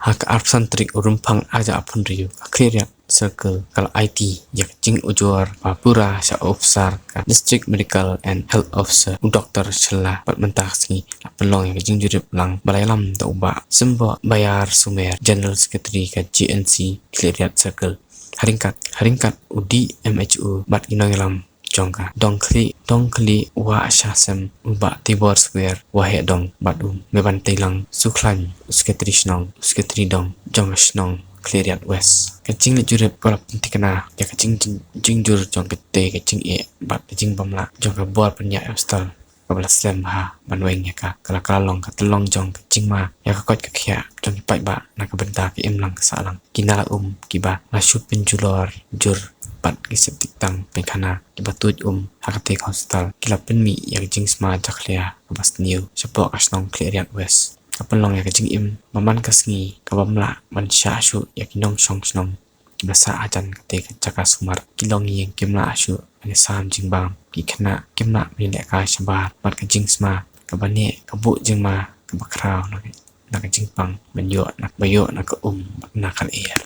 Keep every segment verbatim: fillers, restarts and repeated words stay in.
Ha ka arphew san tarik u Rymphang arhajar arphew hynriew, ka Khliehriat Circle ka la aiti ïa ka jingujor ba pura sha u officer ka District Medical and Health Officer, u Doktor Shylla, bad mynta ka sngi la pynlong ïa ka jingjurip lang ba la ïalam da u Bah Symboh Bayar Sumer, General Secretary ka J N C Khliehriat Circle. Ha ryngkat, ha ryngkat u D M H O bad ki nongïalam jong ka Dongkhlieh, Dongkhlieh Wahshasem, u Bah Tibor Square Wahiadong, bad u Meban Teilang Sukhlain, u Secretary Shnong, u Secretary Dong jong ka shnong Khliehriat West. Ka jingleit jurip ka la pynthikna ïa ka jing, jing, jingjur jong katei ka jingeh bad ka jingbymlah jong ka bor pynïaid hostel kaba la slem bha ban weng ïa ka. Ka la, ka la long ka tyllong jong ka jingma ïa ka koit ka khiah jong ki paidbah na ka bynta ka imlang ka sahlang. Ki nongïalam kiba la shu pynjulor jur bad ki septic tank paikana kiba tuid um ha katei ka hostel ki la pynmih ïa ka jingsma jakhlia kaba sniew shapoh ka shnong Khliehriat West. Ka pynlong ïa ka jingim ba man ka sngi kaba ym lah ban shah shuh ïa ki nongshong shnong kiba sah hajan katei ka jaka sumar. Ki longïing kim lah shuh ban ïasam jingbam, ki khynnah kim lah ban ïalehkai shabar bad ka jingsma kaba neh ka buh jingma kaba khraw na ka, na ka jingpang ban ïoh na, ba ïoh na ka um bad na ka lyer.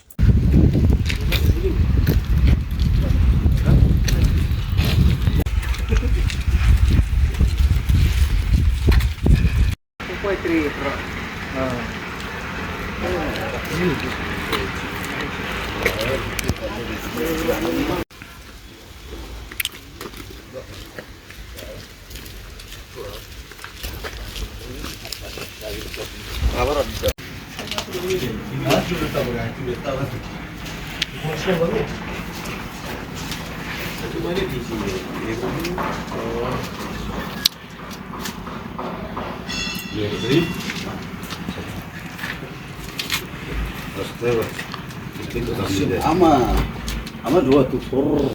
Ama, ama dua tu por.